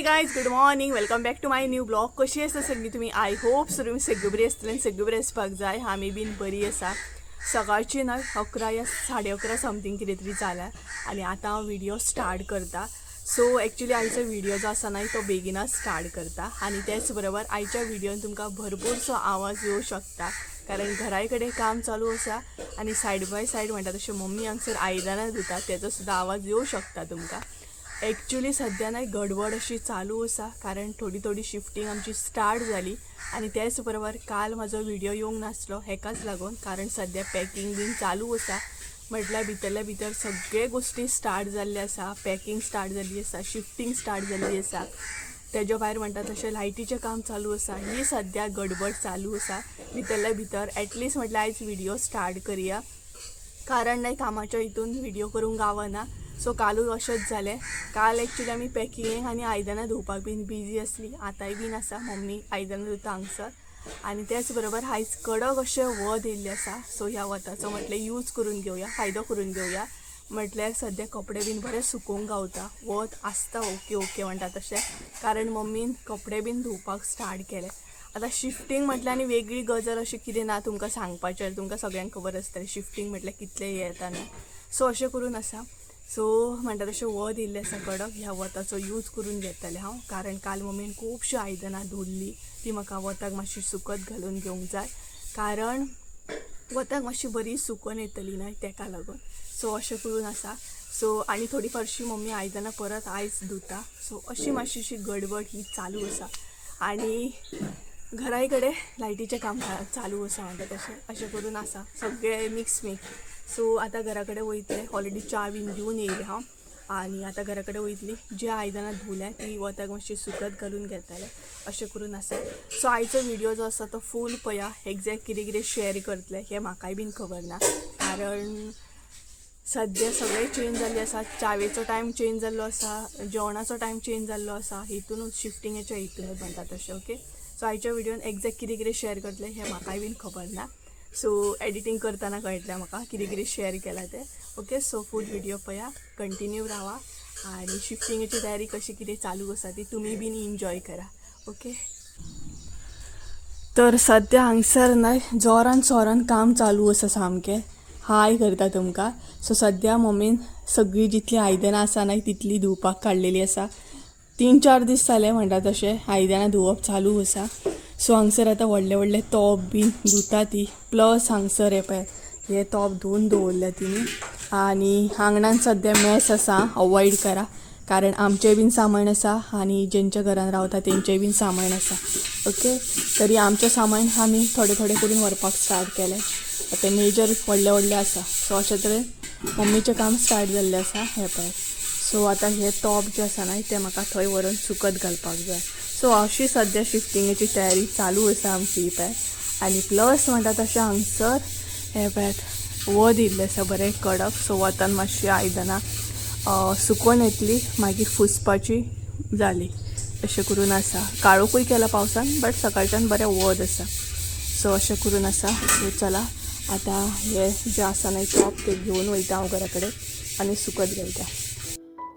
Guys, good morning, welcome back to my new vlog. कशी आसा सगळी तुमी? I hope so तुमी सगळी बरी आसतली आनी सगळी बरी आसपाक जाय. आमी बीन बरी आसा. सकाळची न्हय 11 या 11:30 समथींग कितें तरी जाल्या आनी आतां हांव व्हिडियो स्टार्ट करता. सो एक्चुली आयचो व्हिडियो जो आसा न्हय तो बेगिनच स्टार्ट करता आनी तेच बरोबर आयच्या व्हिडियोन तुमकां भरपूरसो आवाज येवं शकता, कारण घराय कडेन काम चालू आसा आनी सायड बाय सायड म्हणटा तशें मम्मी हांगसर आयदनां धुता, तेजो सुद्दां आवाज येवं शकता तुमकां. एक्चुली सद्या न्हय गडबड अशी चालू आसा, कारण थोडी थोडी शिफ्टींग आमची स्टार्ट जाली आनी तेच बरोबर काल म्हाजो व्हिडियो येवंक नासलो हेकाच लागून, कारण सद्या पॅकिंग बीन चालू आसा. म्हटल्यार भितरल्या भितर सगळे गोश्टी स्टार्ट जाल्ले आसा. पॅकिंग स्टार्ट जाल्ली आसा, शिफ्टींग स्टार्ट जाल्ली आसा, तेज्या भायर म्हणटा तशें लायटीचें काम चालू आसा. ही सद्या गडबड चालू आसा भितरल्या भितर. एटलिस्ट म्हटल्यार आयज व्हिडियो स्टार्ट करया, कारण न्हय कामाच्या हितून व्हिडियो करूंक गावना. सो कालूय अशेंच जालें. काल एक्चुली आमी पॅकिंगेक आनी आयदनां धुवपाक बीन बिजी आसली. आतांय बीन आसा, मम्मी आयदनां धुता हांगसर. आनी तेच बरोबर आयज कडक अशें वत येयल्लें आसा. सो ह्या वताचो म्हटलें यूज करून घेवया, फायदो करून घेवया. म्हटल्यार सद्या कपडे बीन बरे सुकोवंक गावता, वत आसता. ओके ओके म्हणटा तशें, कारण मम्मीन कपडे बीन धुवपाक स्टार्ट केले. आतां शिफ्टींग म्हटल्यार आनी वेगळी गजाल अशी कितें ना तुमकां सांगपाचें, तुमकां सगळ्यांक खबर आसतलें शिफ्टींग म्हटल्यार कितलें हें येता न्हय. सो अशें करून आसा. सो म्हणटा तशें वत येयल्लें आसा कडक, ह्या वताचो यूज करून घेतलें हांव, कारण काल मम्मीन खुबशीं आयदनां धुल्लीं, ती म्हाका वताक मातशी सुकत घालून घेवंक जाय, कारण वताक मातशी बरी सुकून येतली न्हय तेका लागून. सो अशें करून आसा. सो आनी थोडी फारशी मम्मी आयदनां परत आयज धुता. सो अशी मातशीशी गडबड ही चालू आसा आनी घराय कडेन लायटीचें काम चालू आसा म्हणटा तशें. अशें करून आसा सगळें मिक्स मिक्स. सो आतां घरा कडेन वयतलें. ऑलरेडी च्या बीन दिवन येयलें हांव आनी आतां घरा कडेन वयतली. जी आयदनां धुल्या ती वताक मातशी सुकत घालून घेतले. अशें करून आसा. सो आयचो व्हिडियो जो आसा तो फूल पळया. एग्जॅक्ट कितें कितें शेअर करतले हें म्हाकाय बीन खबर ना, कारण सद्या सगळें चेंज जाल्लें आसा. च्यावेचो टायम चेंज जाल्लो आसा, जेवणाचो टायम चेंज जाल्लो आसा, हितूनच शिफ्टिंगेच्या हितूनच म्हणटा तशें. ओके, सो आयच्या व्हिडियोन एग्जॅक्ट कितें कितें शेअर करतलें हें म्हाकाय बीन खबर ना. सो एडिटींग करतना कळटलें म्हाका कितें कितें शेअर केलां तें. ओके, सो फूल व्हिडियो पळया, कंटिन्यू रावा आनी शिफ्टिंगेची तयारी कशी कितें चालू आसा ती तुमी बीन इन्जॉय करा. ओके, तर सद्या हांगसर न्हय जोरान सोरान काम चालू आसा सामकें. हाय करता तुमकां. सो सद्या मम्मीन सगळीं जितलीं आयदनां आसा न्हय तितलीं धुवपाक काडलेली आसा. 3-4 दीस जाले म्हणटा तशें आयदनां धुवप चालू आसा. सो हांगसर आतां व्हडले व्हडले तोप बीन धुता ती. प्लस हांगसर हे पळय, हे तोप धुवन दवरल्या तिणी. आनी आंगणान सद्या मेस आसा, अवॉयड करा, कारण आमचें बीन सामान आसा आनी जेंच्या घरान रावता तेंचें बीन सामान आसा. ओके, तरी आमचें सामान आमी थोडे थोडे करून व्हरपाक स्टार्ट केलें. आतां मेजर व्हडले व्हडले आसा. सो अशें तरेन मम्मीचें काम स्टार्ट जाल्लें आसा. हें पळय, सो आतां हे तोप जे आसा न्हय ते म्हाका थंय व्हरून सुकत घालपाक जाय. सो अशी सद्या शिफ्टिंगेची तयारी चालू आसा आमची. पळय, आनी प्लस म्हणटा तशें हांगसर हें पळयात, वत येयल्लें आसा बरें कडक. सो वतान मातशी आयदनां सुकोन येतली, मागीर फुसपाची जाली. अशें करून आसा. काळोखूय केला पावसान, बट सकाळच्यान बरें वत आसा. सो अशें करून आसा. सो चला, आतां हे जे आसा न्हय तोप ते घेवन वयता हांव घरा कडेन आनी सुकत घालता.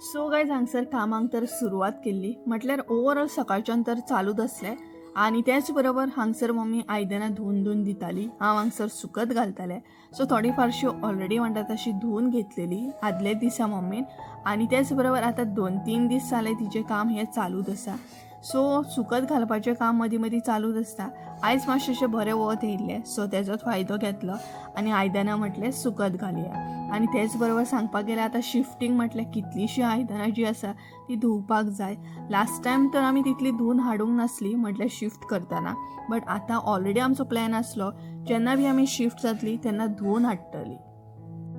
सो गायज, हांगसर कामाक तर सुरवात केल्ली, म्हटल्यार ओवरऑल सकाळच्यान तर चालूच आसलें आनी तेच बरोबर हांगसर मम्मी आयदनां धुवन धुवन दिताली, हांव हांगसर सुकत घालतालें. सो थोडी फारशी ऑलरेडी म्हणटा तशी धुवन घेतलेली आदले दिसा मम्मीन आनी तेच बरोबर आतां 2-3 दीस जाले तिचें काम हें चालूच आसा. सो सुकत घालपाचें काम मदीं मदीं चालूच आसता. आयज मातशें अशें बरें वत येयल्लें, सो तेजोच फायदो घेतलो आनी आयदनां म्हटलें सुकत घालया. आनी तेच बरोबर सांगपाक गेल्यार आतां शिफ्टींग म्हटल्यार कितलींशीं आयदनां जीं आसा ती धुवपाक जाय. लास्ट टायम तर आमी तितली धुवन हाडूंक नासली म्हटल्यार शिफ्ट करतना, बट आतां ऑलरेडी आमचो प्लॅन आसलो जेन्ना बी आमी शिफ्ट जातली तेन्ना धुवन हाडटली.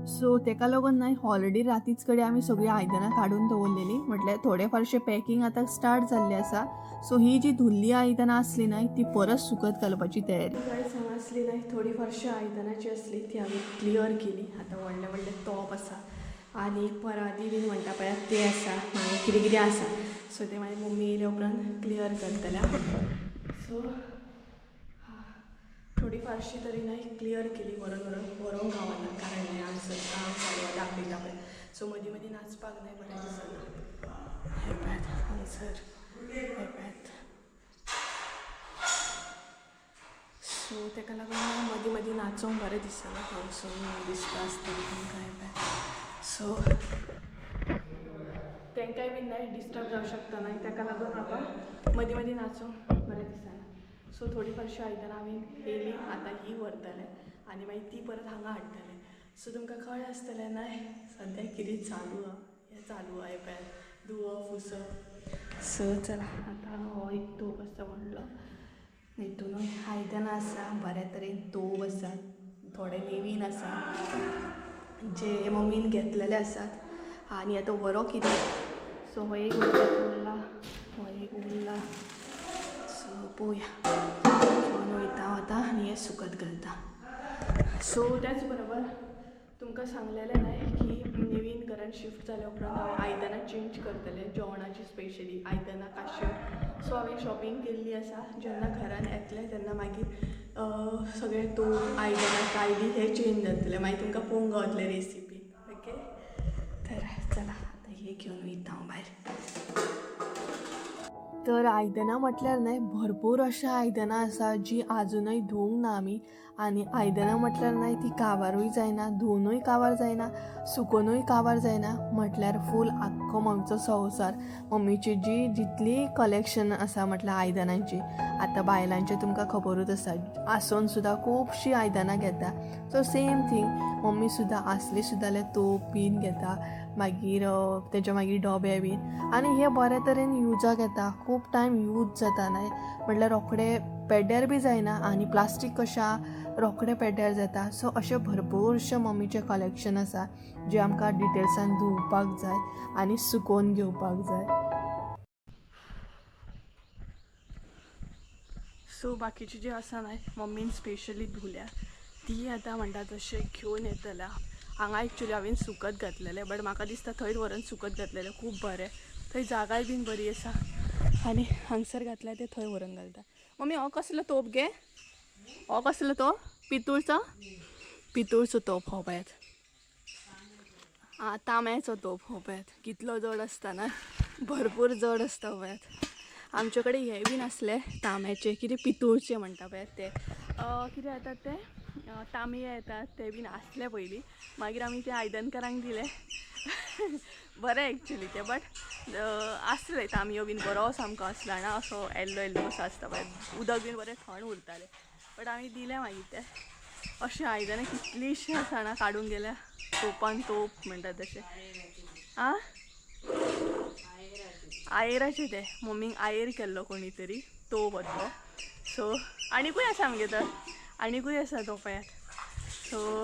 सो तेका लागून न्हय ऑलरेडी रातीच कडेन आमी सगळीं आयदनां काडून दवरलेली. म्हटल्यार थोडे फारशे पॅकिंग आतां स्टार्ट जाल्लें आसा. सो ही जी धुल्ली आयदनां आसली न्हय ती परत सुकत घालपाची तयारी. गायज, हांगा आसली न्हय थोडी फारशी आयदनां जी आसली ती हांवें क्लियर केली. आतां व्हडले व्हडले तोप आसा आनी परादी बीन म्हणटा पळय ते आसा, मागीर कितें कितें आसा. सो ते मागीर मम्मी येयल्या उपरांत क्लियर करतले. सो थोडी फारशी तरी न्हय क्लियर केली. व्हरोन व्हरोन व्हरोंक गावना, कारण न्हय हांगसर काम चालू आसा, दाखयता पळय. सो मदीं मदीं नाचपाक न्हय बरें दिसना. हे पळयात हांगसर. हे पळयात. सो ताका लागून मदीं मदीं नाचोंक बरें दिसना, हांगसून दिसता आसतलें तुमकां. हें पळयात. सो तांकांय बीन न्हय डिस्टर्ब जावंक शकता न्हय, ताका लागून म्हाका मदीं मदीं नाचोंक बरें दिसना. सो थोडी फारशीं आयदनां हांवें येयलीं, आतां ही व्हरतलें आनी मागीर ती परत हांगा हाडटलें. सो तुमकां कळ्ळें आसतलें न्हय सद्याक कितें चालू आहा, हें चालू आहा. हें पळयात, धुवप पुसप. सो चला आतां हो एक तोप आसा व्हडलो, हितूनूय आयदनां आसा बऱ्या तरेन, तोप आसा थोडे नवीन आसा जे मम्मीन घेतलेले आसात आनी आतां व्हरो कितें. सो हो एक उरला, हो एक उरला. सो पळोवया, घेवन वयता हांव आतां आनी हें सुकत घालता. सो त्याच बरोबर तुमकां सांगलेलें न्हय की नवीन घरान शिफ्ट जाल्या उपरांत हांव आयदनां चेंज करतलें, जेवणाची स्पेशली आयदनां काश्यो. सो हांवें शॉपिंग केल्ली आसा, जेन्ना घरान येतलें तेन्ना मागीर सगळे तोप आयदनां कायली हे चेंज जातले, मागीर तुमकां पळोवंक गावतले रेसिपी. ओके, तर चला आतां हे घेवन वयता हांव भायर. तर आयदनां म्हटल्यार न्हय भरपूर अशें आयदनां आसा जी आजुनूय धुवंक ना आमी, आनी आयदनां म्हटल्यार न्हय ती काबारूय जायना, धुवनूय काबार जायना, सुकोनूय काबार जायना, म्हटल्यार फूल आख्खो मम्मीचो संवसार. मम्मीची जी जितली कलेक्शन आसा म्हटल्यार आयदनांची, आतां बायलांचें तुमकां खबरूच आसा, आसून सुद्दां खुबशीं आयदनां घेता. सो सेम थींग मम्मी सुद्दां आसली सुद्दां जाल्यार तोप बीन घेता, मागीर तेच्या मागीर डबे बीन, आनी हे बरे तरेन युजाक येता, खूब टायम यूज जाता न्हय, म्हटल्यार रोखडे पेड्ड्यार बी जायना आनी प्लास्टीक कशें रोखडें पेड्ड्यार जाता. सो अशें भरपूरशें मम्मीचें कलेक्शन आसा जें आमकां डिटेल्सान धुवपाक जाय आनी सुकोवन घेवपाक जाय. सो बाकीची जी आसा न्हय मम्मीन स्पेशली धुल्या ती आतां म्हणटा तशें घेवन येतल्या. हांगा एक्चुली हांवें सुकत घातलेलें, बट म्हाका दिसता थंयच व्हरून सुकत घातलेलें खूब बरें, थंय जागाय बीन बरी आसा आनी हांगसर घातल्या ते थंय व्हरून घालता. मम्मी हो कसलो तोप गे? हो कसलो तो? पितूळचो? पितूळचो तोप हो पळयात. आं, तांब्याचो तोप हो पळयात, कितलो जड आसता ना, भरपूर जड आसता पळयात. आमचे कडेन हे बीन आसले तांब्याचे, कितें पितूळचे म्हणटा पळयात ते, कितें येतात ते तांबये येतात ते बीन आसले पयलीं, मागीर आमी ते आयदनकारांक दिले. बरें एक्चुली ते, बट आसले तांबयो बीन बरो सामको आसलो ना, असो येल्लो येल्लो कसो आसता पळय, उदक बीन बरें थंड उरतालें, बट आमी दिले मागीर ते. अशें आयदनां कितलींशीं आसा ना काडूंक गेल्यार, तोपान तोप म्हणटा तशें. आं, आयेराचे ते मम्मीक आयेर केल्लो कोणी तरी तोप तो. सो आनिकूय आसा आमगे, तर आनिकूय आसा तो पळयात. सो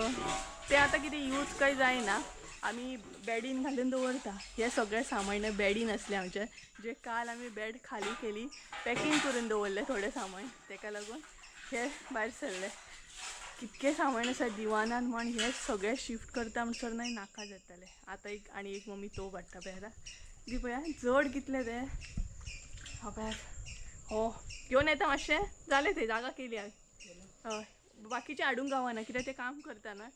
ते आतां कितें यूज काय जायना, आमी बेडीन घालून दवरता. हें सगळें सामान बेडीन आसलें आमचें, जे काल आमी बेड खाली केली, पॅकींग करून दवरलें थोडें सामान, ताका लागून हे भायर सरलें. कितकें सामान आसा दिवानान म्हण हें सगळें शिफ्ट करता म्हणसर न्हय नाका जातलें. आतां एक आनी एक मम्मी तोप हाडटा पळय, दी पळया जड कितलें तें. हो पळयात, हो घेवन येता मातशें, जालें थंय जागा केली हांवें. हय, बाकीचें हाडूंक गावना कित्याक तें काम करतना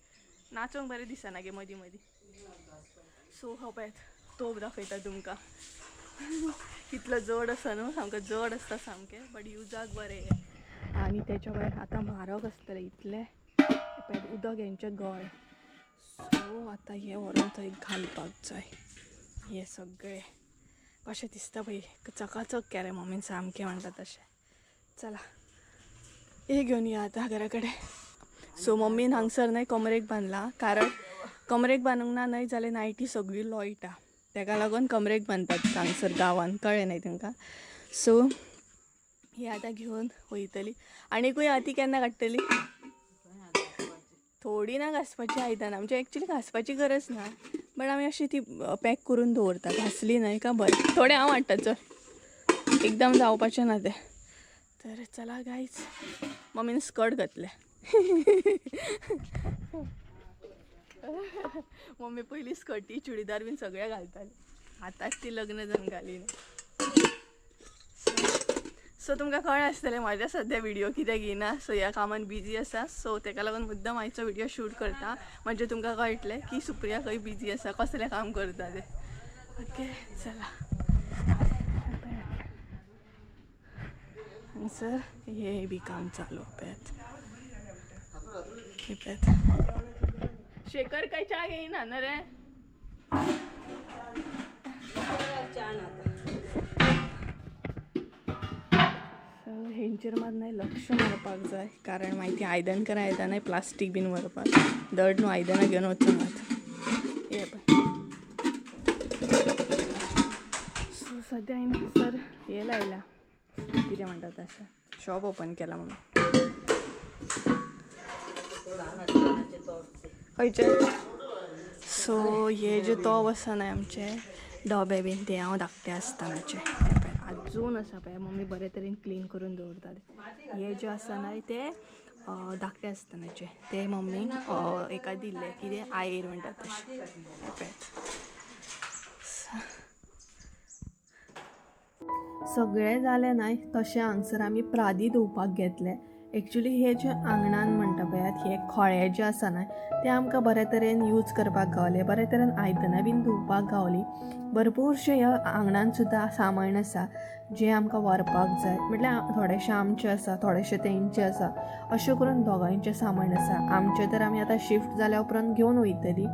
नाचोंक बरें दिसना गे मदीं मदीं. सो हो पळयात तोप दाखयता तुमकां, कितलो जड आसा न्हू, सामको जड आसता सामकें, बट युजाक बरें हें. आनी तेच्या भायर आतां म्हारग आसतलें इतलें, पळयात उदक हेंचें गळ. सो आतां हें व्हरून थंय घालपाक जाय. हें सगळें कशें दिसता पळय, चकाचक केलें मम्मीन सामकें म्हणटा तशें. चला हे घेवन या आतां घरा कडेन. सो मम्मीन हांगसर न्हय कमरेक बांदला, कारण कमरेक बांदूंक ना न्हय जाल्यार नायटी सगळी लोळटा, ताका लागून कमरेक बांदतात हांगसर गांवान, कळ्ळें न्हय तुमकां. सो ही आतां घेवन वयतली. आनीकूय आहा ती केन्ना काडटली? थोडी ना घांसपाची आयदनां, म्हणजे एक्चुली घांसपाची गरज ना, बट आमी अशी ती पॅक करून दवरता, घांसली न्हय का बरें. थोडें हांव हाडटा, चल एकदम जावपाचें ना तें. तर चला गायज, मम्मीन स्कर्ट घातलें. मम्मी पयलीं स्कर्टी चुडीदार बीन सगळें घालताली, आतांच ती लग्न जावन घाली. सो तुमकां कळ्ळें आसतलें म्हाज्या सद्या व्हिडियो कित्याक येना. सो ह्या कामान बिजी आसा, सो ताका लागून मुद्दम आयचो व्हिडियो शूट करता, म्हणजे तुमकां कळटलें की सुप्रिया खंय बिजी आसा, कसलें काम करता तें. ओके चला. हांगसर हे बी काम चालू पळयात पळयात. शेखर काय च्या घेयना न्हू रे? सो हेंचेर मात न्हय लक्ष मारपाक जाय, कारण मागीर ती आयदन कर आयदनाय प्लास्टीक बीन व्हरपाक दड न्हू आयदनां घेवन वचनात. हे पळय. सो सद्या हांवें सर हें लायलां, कितें म्हणटा तशें, शॉप ओपन केलां म्हणून. खंयचें? सो हे जे तोप आसा न्हय आमचे डोबे बीन ते हांव धाकटें आसतनाचे आजून आसा पळय, मम्मी बरे तरेन क्लीन करून दवरता. हे जे आसा न्हय ते धाकटे आसतनाचे, ते मम्मीक एका दिल्ले कितें आयर म्हणटात तशें. हें पळयात. सगळें जालें न्हय तशें हांगसर आमी प्रादी धुवपाक घेतले. एक्चुली हे जे आंगणान म्हणटा पळयात हे खळे जे आसा न्हय ते आमकां बरे तरेन यूज करपाक गावले, बरे तरेन आयदनां बीन धुवपाक गावली. भरपूरशें ह्या आंगणान सुद्दां सामान आसा जें आमकां व्हरपाक जाय, म्हटल्यार थोडेशें आमचें आसा, थोडेशें तेंचें आसा, अशें करून दोगांयचें सामान आसा. आमचें तर आमी आतां शिफ्ट जाल्या उपरांत घेवन वयतलीं.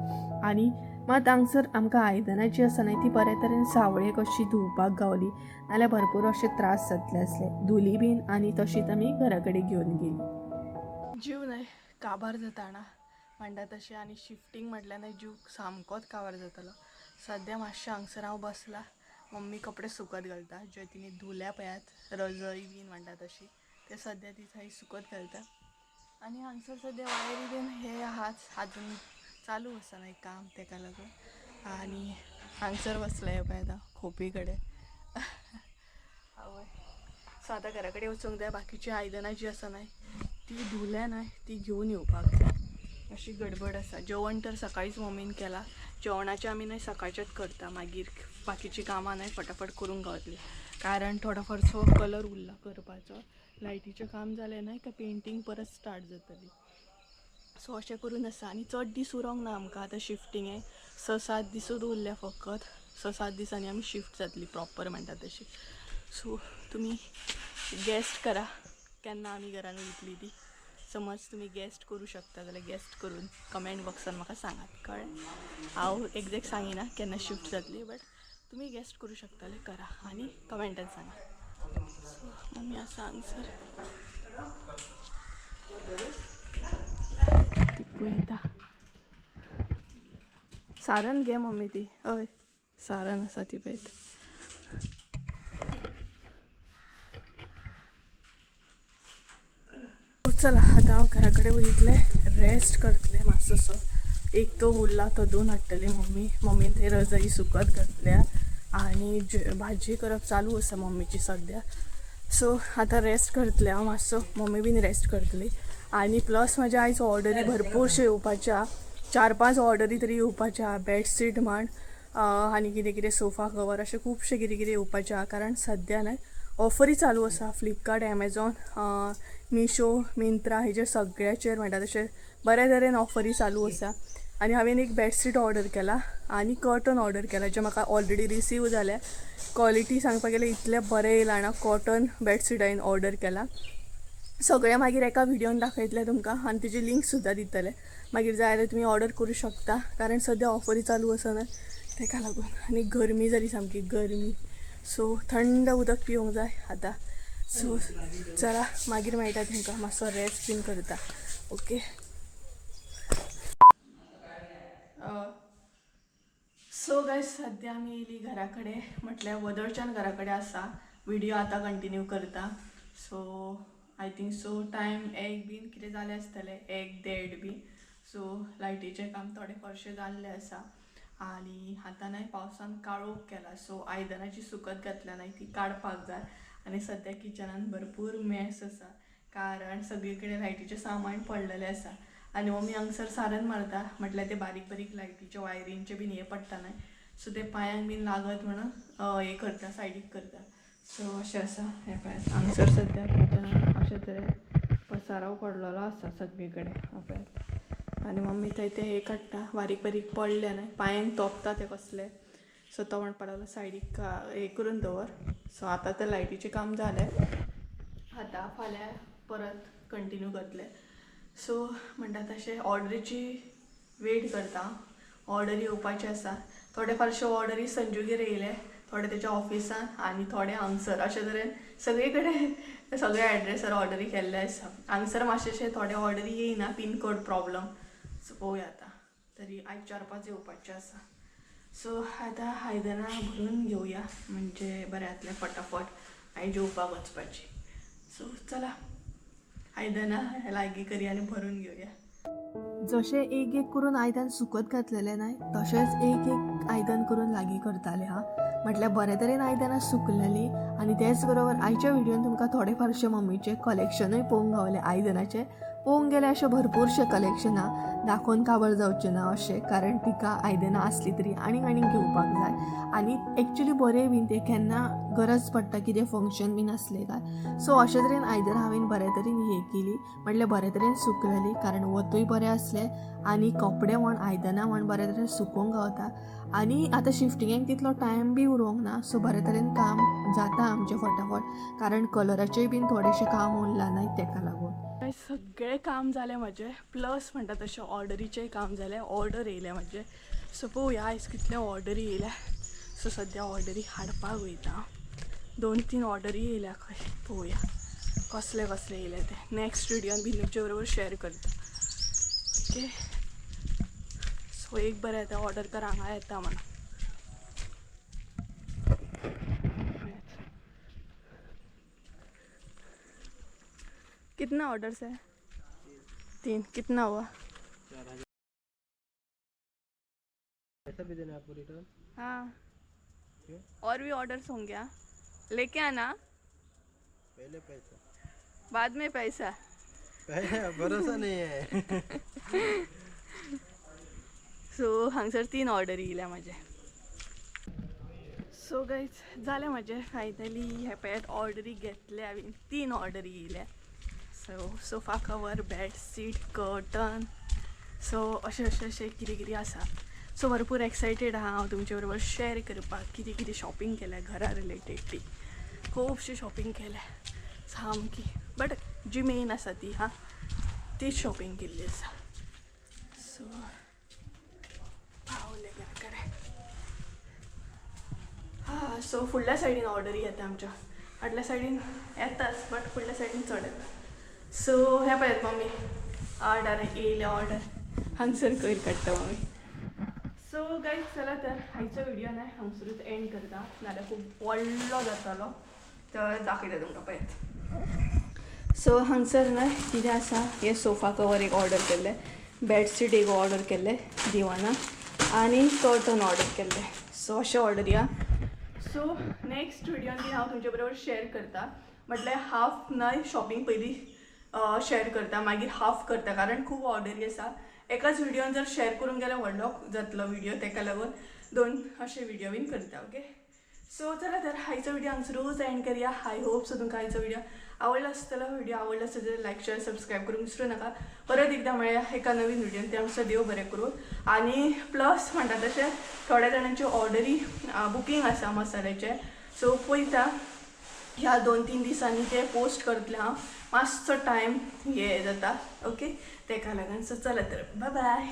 आनी मात हांगसर आमकां आयदनां जीं आसा न्हय ती बरे तरेन सावळेक अशी धुवपाक गावली, नाल्यार भरपूर अशे त्रास जातले आसले, धुली बीन आनी तशीच आमी घरा कडेन घेवन गेली. जीव न्हय काबार जाता ना म्हणटा तशें, आनी शिफ्टींग म्हटल्यार न्हय जीव सामकोच काबार जातलो. सद्या मातशें हांगसर हांव बसलां, मम्मी कपडे सुकत घालता जे तिणें धुल्या पळयात रजय बीन म्हणटा तशी, ते सद्या ती थंय सुकत घालता. आनी हांगसर सद्या वायरी बीन हे आहाच आजून चालू आसा न्हय काम, तेका लागून. आनी हांगसर बसलें पळय आतां खोपी कडेन. आवय. सो आतां घरा कडेन वचूंक जाय, बाकीचीं आयदनां जीं आसा न्हय ती धुल्या न्हय ती घेवन येवपाक जाय, अशी गडबड आसा. जेवण तर सकाळींच मम्मीन केलां, जेवणाचें आमी न्हय सकाळचेंच करता, मागीर बाकीचीं कामां न्हय फटाफट करूंक गावतलीं, कारण थोडो फारसो कलर उरला करपाचो. लायटीचें काम जालें न्हय काय पेंटींग परत स्टार्ट जातली. सो अशें करून आसा. आनी चड दीस उरोंक ना आमकां आतां शिफ्टिंगेक, 6-7 दिसूच उरल्या फकत. 6-7 दिसांनी आमी शिफ्ट जातली प्रॉपर म्हणटा तशी. सो तुमी गॅस्ट करा केन्ना आमी घरान वयतली ती, समज तुमी गॅस्ट करूं शकता जाल्यार गॅस्ट करून कमेंट बॉक्सान म्हाका सांगात, कळ्ळें? हांव एग्जॅक्ट सांगिना केन्ना शिफ्ट जातली, बट तुमी गॅस्ट करूं शकताले करा आनी कमेंटान सांगा. सो मम्मी आसा हांगसर ती पळयता. सारण घे मम्मी ती, हय सारण आसा ती पळयता. चला आतां हांव घरा कडेन वयतलें, रेस्ट करतलें मातसोसो. एक तो उरला तो धुवन हाडटली मम्मी, मम्मीन थंय रजाई सुकत घातल्या आनी भाजी करप चालू आसा मम्मीची सद्या. सो आतां रेस्ट करतलें हांव मातसो, मम्मी बीन रेस्ट करतली. आनी प्लस म्हाज्या आयज ऑर्डरी भरपूरश्यो येवपाच्यो, 4-5 ऑर्डरी तरी येवपाच्यो, बेडशीट म्हण आनी कितें कितें सोफा कवर अशें खुबशें कितें कितें येवपाचें आहा. कारण सद्या न्हय ऑफरी चालू आसा फ्लिपकार्ट, एमेझॉन, मिशो, मिंत्रा हेजेर सगळ्याचेर म्हणटा तशें बऱ्या तरेन ऑफरी चालू आसा. आनी हांवें एक बेडशीट ऑर्डर केला आनी कर्टन ऑर्डर केला जें म्हाका ऑलरेडी रिसीव जालें. क्वॉलिटी सांगपाक गेल्यार इतलें बरें येयलां जाणा, कॉटन बेडशीट हांवें ऑर्डर केला. सगळें मागीर एका व्हिडियोन दाखयतलें तुमकां आनी तेजी लिंक सुद्दां दितलें, मागीर जाय जाल्यार तुमी ऑर्डर करूं शकता, कारण सद्या ऑफरी चालू आसा न्हय तेका लागून. आनी गरमी जाली सामकी गरमी, सो थंड उदक पिवंक जाय आतां. सो चला मागीर मेळटा तुमकां, मातसो रेस्ट बीन करता. ओके. सो गायज सद्या आमी येयली घरा कडेन, म्हटल्यार वदळच्यान घरा कडेन आसा. व्हिडियो आतां कंटिन्यू करता. So I think so time 1 बीन कितें जालें आसतलें, 1-1.5 बी. सो लायटीचें काम थोडें फारशें जाल्लें आसा. आनी आतां न्हय पावसान काळोख केला, सो आयदनां जी सुकत घातल्या न्हय ती काडपाक जाय. आनी सद्या किचनान भरपूर मॅस आसा, कारण सगळे कडेन लायटीचें सामान पडलेलें आसा. आनी मम्मी हांगसर सारण मारता, म्हटल्यार ते बारीक बारीक लायटीचे वायरींचे बीन हे पडटा न्हय, सो ते पांयांक बीन लागत म्हणून हे करता, सायडीक करता. सो अशें आसा. हें पळयात हांगसर सद्या किचनान अशें तरेन पसारो पडलेलो आसा सगळे कडेन. हें पळयात. आनी मम्मी थंय ते हे काडटा, बारीक बारीक पडले न्हय पांयांक तोपता ते कसले, सो तो म्हणपाक लागलो सायडीक हे करून दवर. सो आतां तें लायटीचें काम जालें. आतां फाल्यां परत कंटिन्यू करतले. सो म्हणटा तशें ऑर्डरीची वेट करता, ऑर्डर येवपाची आसा. थोडे फारशे ऑर्डरी संजूगेर येयले, थोडे तेच्या ऑफिसान आनी थोडे हांगसर, अशे तरेन सगळे कडेन सगळ्या एड्रेसार ऑर्डरी केल्ले आसा. हांगसर मातशेशे थोडे ऑर्डरी येयना, पिनकोड प्रॉब्लम. सो पळोवया आतां, तरी आयज 4-5 येवपाचे आसा. सो आतां आयदनां भरून घेवया, म्हणजे बरें जातलें फटाफट आनी जेवपाक वचपाची. सो चला आयदनां लागीं करया आनी भरून घेवया. जशें एक एक करून आयदन सुकत घातलेलें न्हय, तशेंच एक एक आयदन करून लागीं करतालें. हा म्हटल्यार बरे तरेन आयदनां सुकलेलीं. आनी तेच बरोबर आयच्या व्हिडियोन तुमकां थोडे फारशे मम्मीचे कलेक्शनूय पळोवंक गावलें. आयदनाचें पळोवंक गेल्यार अशें भरपूरशें कलेक्शन आहा, दाखोवन काबर जावचें ना अशें, कारण तिका आयदनां आसली तरी आनीक आनीक घेवपाक जाय. आनी एक्चुली बरें बीन तें केन्ना गरज पडटा, कितें फंक्शन बीन आसलें काय. सो अशे तरेन आयदनां हांवें बरे तरेन हें केली, म्हटल्यार बरे तरेन सुकलेली, कारण वतूय बरें आसलें आनी कपडे म्हण आयदनां म्हण बरे तरेन सुकोवंक गावता. आनी आतां शिफ्टिंगेक तितलो टायम बी उरोंक ना, सो बरे तरेन काम जाता आमचें फटाफट, कारण कलराचेंय बीन थोडेशें काम उरलां न्हय तेका लागून. सगळें काम जालें म्हजें, प्लस म्हणटा तशें ऑर्डरीचेंय काम जालें, ऑर्डर येयलें म्हजें. सो पळोवया आयज कितले ऑर्डरी येयल्या. सो सद्या ऑर्डरी हाडपाक वयता, 2-3 ऑर्डरी येयल्या खंय, पळोवया कसले कसले येयले ते. नॅक्स्ट व्हिडियोन बी तुमचे बरोबर शेअर करता. ओके, सो एक बरें येता ऑर्डर कर, हांगा येता म्हणून. कितना ऑर्डर्स है? 3. कितना हुआ? 4000. पैसा भी देना आपको रिटर्न? हाँ। क्यों? और भी ऑर्डर्स होंगे, लेके आना. पहले पैसा, बाद में पैसा. पहले भरोसा नहीं है. सो हांगसर 3 ऑर्डर येयल्या म्हजे. सो गायज जालें म्हजें फायनली, हे पळयात ऑर्डरी घेतल्या हांवें, 3 ऑर्डरी येयल्या. So sofa cover, bed sheet, curtain, so अशें अशें अशें कितें कितें आसा. सो भरपूर एक्सायटेड आहा हांव तुमचे बरोबर शेअर करपाक कितें कितें शॉपिंग केल्या घरा रिलेटेड, ती खुबशी शॉपिंग केल्या सामकी, बट जी मेन आसा ती हा तीच शॉपिंग केल्ली आसा. सो पावले घरा कडेन. हा सो फुडल्या सायडीन ऑर्डरी येता आमच्या, फाटल्या सायडीन येताच बट फुडल्या सायडीन चड येता. सो हें पळयात मम्मी ऑर्डर येयल्या, ऑर्डर हांगसर कयर काडटा मम्मी. सो गायज चला तर आयचो व्हिडियो न्हय हांगसरूच एंड करता, नाल्यार खूब व्हडलो जातलो, तर दाखयता तुमकां पळयात. सो हांगसर न्हय कितें आसा, हे सोफा कवर एक ऑर्डर केल्लें, बेडशीट एक ऑर्डर केल्लें दिवाना, आनी कर्टन ऑर्डर केल्लें. सो अशें ऑर्डर या. सो नेक्स्ट व्हिडियोन बी हांव तुमचे बरोबर शेअर करता, म्हटल्यार हाफ न्हय शॉपिंग पयलीं शेअर करता, मागीर हाफ करता, कारण खूब ऑर्डरी आसा. एकाच व्हिडियोन जर शेअर करूंक गेल्यार व्हडलो जातलो व्हिडियो, तेका लागून 2 अशे व्हिडियो बीन करता. ओके, सो चला तर आयचो व्हिडियो हांगसरूच एंड करया. I hope so तुमकां आयचो व्हिडियो आवडलो आसतलो. व्हिडियो आवडलो आसत जाल्यार लायक शेअर सबस्क्रायब करूंक विसरूं नाका. परत एकदां मेळया एका नवीन व्हिडियोन, ते आमचो देव बरें करूं. आनी प्लस म्हणटा तशें थोड्या जाणांच्यो ऑर्डरी बुकींग आसा मसाल्याचें, सो पळयता ह्या 2-3 दिसांनी ते पोस्ट करतले हांव, मातसो टायम हे जाता. ओके, तेका लागून. सो चला तर बाय बाय.